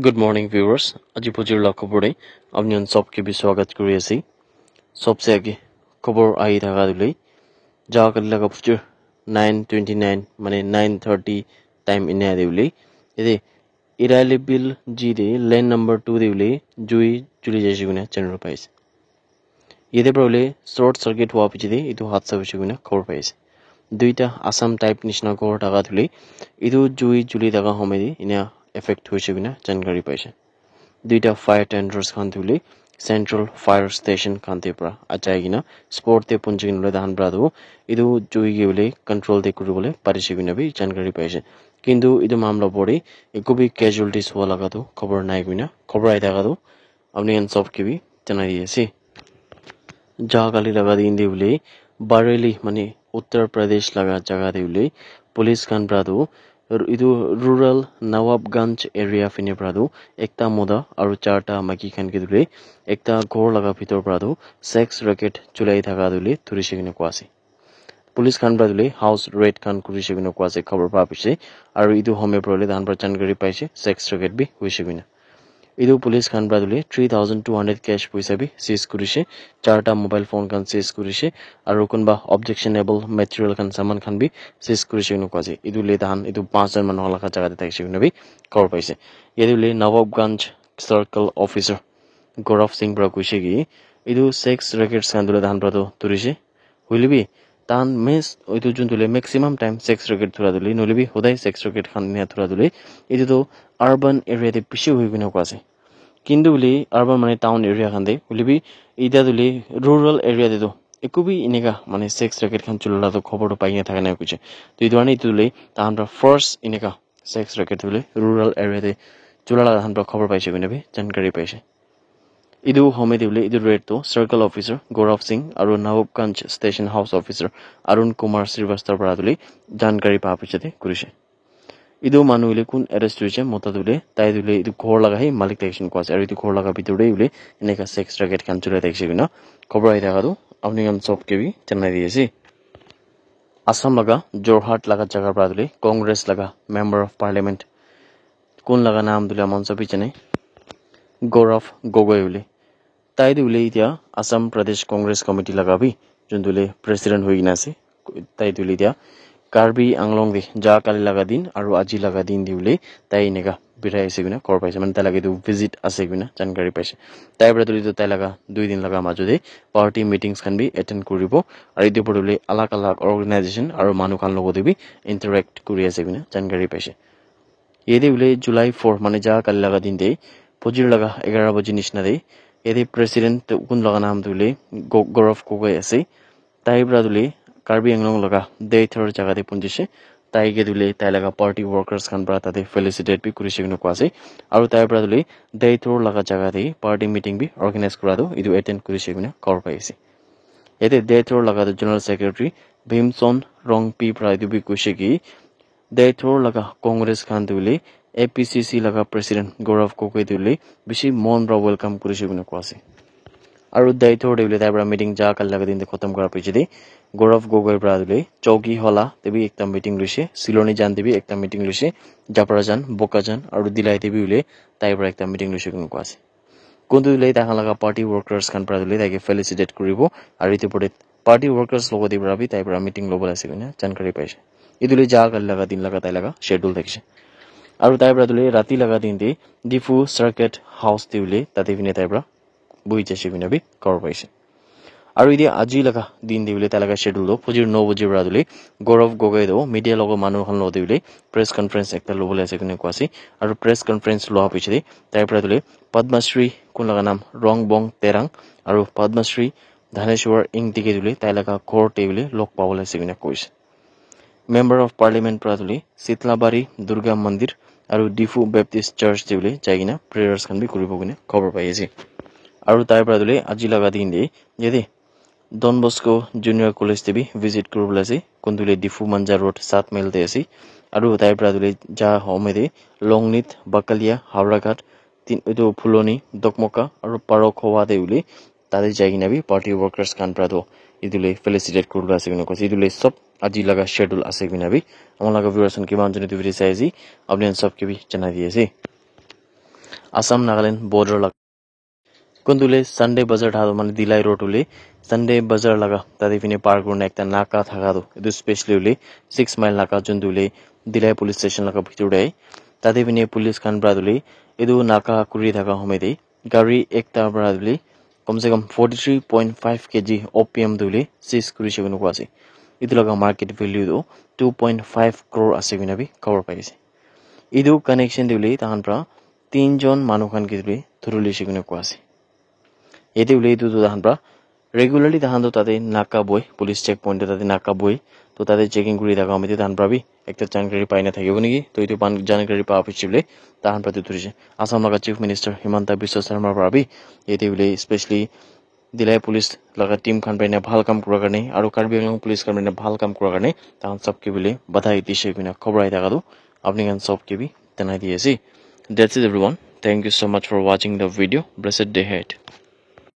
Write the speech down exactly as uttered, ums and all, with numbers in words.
Good morning, viewers. Aji phujir la khobor te apni khan sob ke bi swagat kuri ase. Sobse age khobor ahi thaka tu le, ja kali laga phujir nine twenty nine, mane nine thirty time enia te ule, ete Irali Bill ji te lane number two te ule jui juli jaise koina janai pai ase. Yate para hoile short circuit hua piche te etu hadsa hoise koina khobor pai ase. Duita Assam type nishina ghor thaka tu le etu jui juli thaka home te enia effect hoise koina jankari paise. Duita fire tenders khan tu le central fire station khan te para achai kena spot te punchi kena hoile tahan para tu etu jui ke hoile control te kuri bole parise koina bi jankari paise. Kintu etu mamla opor te eku bi casualties hua laga tu khobor nai koina khobor ahi thaka tu apni khan sob ke bi janai di ase. Ja kali laga din te hoile Bareilly mane Uttar Pradesh laga jaga te hoile police khan para tu r- etu rural Nawabganj area fine para tu ekta mota aru charta maiki khan ke tu le ekta ghor laga bhitor para tu sex racket chulai thaka tu le dhurise koina koa ase. Police khan para tu le house raid khan kurise koina koa ase khobor pa piche, aru etu home para le tahan para jankari paise sex racket bi hoise koina. Etu police khan para tu le three thousand two hundred cash poisa bi seize kurise, charta mobile phone khan seize kurise, aru kunba objectionable material khan saman khan bi seize kurise koina koa ase. Etu le tahan etu panch jon manu laga jaga te thakise koina bi khobor paise. Yate hoile Nawabganj circle officer Gaurav Singh para koise ki etu sex rackets khan tu le tahan para tu dhurise. Hoile bi tahan mes etu jun tu le maximum time sex racket dhura tu le nohole bi hodai sex racket khan enia dhura tu le etu tu urban area te bishi hoi koina koa ase. Kintu hoile urban mane town area khan te hoile bi eta tu le rural area te tu eku bi eneka mane sex racket khan chula la tu khobor tu pai kena thaka nai koise. To etu karne etu le tahan para first eneka sex racket tu le rural area te chula la tahan para khobor paise koina bi jankari paise. Etu home te hoile etu raid tu circle officer Gaurav Singh aru Nawabganj station house officer Arun Kumar Srivastava para tu le jankari pa piche te kurise. Etu manu hoile kun arrest hoise mota tu le tai tu le etu ghor laga he malik thakise koa ase aru etu ghor laga bhitor te hoile eneka sex racket khan chulai thakise koina khobor ahi thaka tu apni khan sob ke bi janai di ase. Assam laga Jorhat laga jaga para tu le Congress laga member of parliament kun laga naam tu le aman sob bi jane Gaurav Gogoi hoile. Tai tu hoile etia Assam Pradesh Congress Committee laga bi jun tu le president hoi kena ase. Tai tu hoile etia Karbi Anglong te ja kali laga din aru aji laga din te hoile tai eneka birai ase koina khobor paise. Mane tai laga etu visit ase koina jankari paise. Tai para tu hoile etu tai laga dui din laga majo te party meetings khan bi attend kuribo aru etu opor te hoile alag alag organization aru manu khan logot te bi interact kuri ase koina jankari paise. Yate hoile July four mane ja kali laga din te phujir laga eghara baji nishina te yate president kun laga naam tu hoile Go- Gaurav Gogoi ase. Tai para tu hoile Karbi Anglong laga Deithor jaga te punchise. Tai ke tu hoile tai laga party workers khan para tate felicitate bi kurise koina koa ase. Aru tai para tu hoile Deithor laga jaga te party meeting bi organize kura tu etu attend kurise koina khobor pai ase. Yate Deithor laga tu general secretary Bhimson Rongpi para etu bi koise ki Deithor laga Congress khan tu hoile A P C C laga president Gaurav Gogoi tu hoile bishi mon para welcome kurise koina koa ase. Aru Deithor te hoile tai para meeting ja kali laga din te khatam kura piche te Gaurav Gogoi para tu hoile Chowki Hola te bi ekta meeting loise, Silonijan te bi ekta meeting loise, Japrajan, Bokajan aru Dillai te bi hoile tai para ekta meeting loise koina koa ase. Kuntu hoile tai khan laga party workers khan para hoile tai ke felicitate kuribo aru etu opor te party workers logot te para bi tai para meeting lobo le ase koina jankari paise. Etu hoile ja kali laga din laga tai laga schedule thakise. Aru tai para tu hoile rati laga din te Diphu Circuit House te hoile tate bi tai para bohi jaise koina bi khobor paise. Aru etia aji laga din te hoile tai laga schedule tu phujir no baji para tu hoile Gaurav Gogoi tu media logot manu khan logot te hoile press conference ekta lobo le ase koina koa ase. Aru press conference loa piche te tai para tu hoile Padma Shri kun laga naam Rongbong Terang aru Padma Shri Dhaneshwar Ingti ke tu hoile tai laga ghor te hoile log pabo le ase koina koise. Member of Parliament para tu hoile Sitlabari Durga Mandir aru Diphu Baptist Church te hoile jai kena prayers khan bi kuribo koina khobor pai ase. Aru tai para tu hoile aji laga din te yate Don Bosco Junior College te bi visit kuribole ase. Kuntu hoile Diphu Manja Road, Saat Mile te ase. Aru tai para tu hoile ja home te Longnit, Bakalia, Howraghat, tin etu Phuloni, Dokmoka aru Parokhowa te hoile tate jai kena bi party workers khan para tu etu le felicitate kuribole ase koina koise. Etu le sob aji laga schedule ase koina bi ama laga viewers khan kiman jone etu video sai ase apni khan sob ke bi janai di ase. Assam Nagaland border laga. Kuntu le Sunday bazar thado mane Dilai road hule Sunday bazar laga tate fine par kurina ekta naka thaka tu. Etu specially hule six mile naka juntu hule Dilai police station laga bhitor te. Tate fine police khan pra tu le etu naka kuri thaka home te gari ekta pra tu le kom se kom forty three point five kg opium tu le seize kuri se koina koa ase. Etu laga market value tu two point five crore ase koina bi cover pai ase. Etu connection te hule tahan pra tinjon manu khan ke bi thuri lise koina koa ase. Yate hule etu tu tahan pra regularly tahan tu tate naka boy, police checkpoint te tate naka boy, to tate checking kuri thaka home te tahan pra bi ekta jankari pai na thakibo niki. To etu pan jankari pa piche bole tahan pra tu thurise. Assam laga Chief Minister Himanta Biswa Sarma pra bi yate hule specially Dilai police laga team khan pra ena bhal kam kura karne aru Karbi Anglong police khan pra ena bhal kam kura karne tahan sob ke bole badhai dise koina khobor ahi thaka tu apni khan sob ke bi janai di ase. That's it everyone. Thank you so much for watching the video. Blessed day ahead.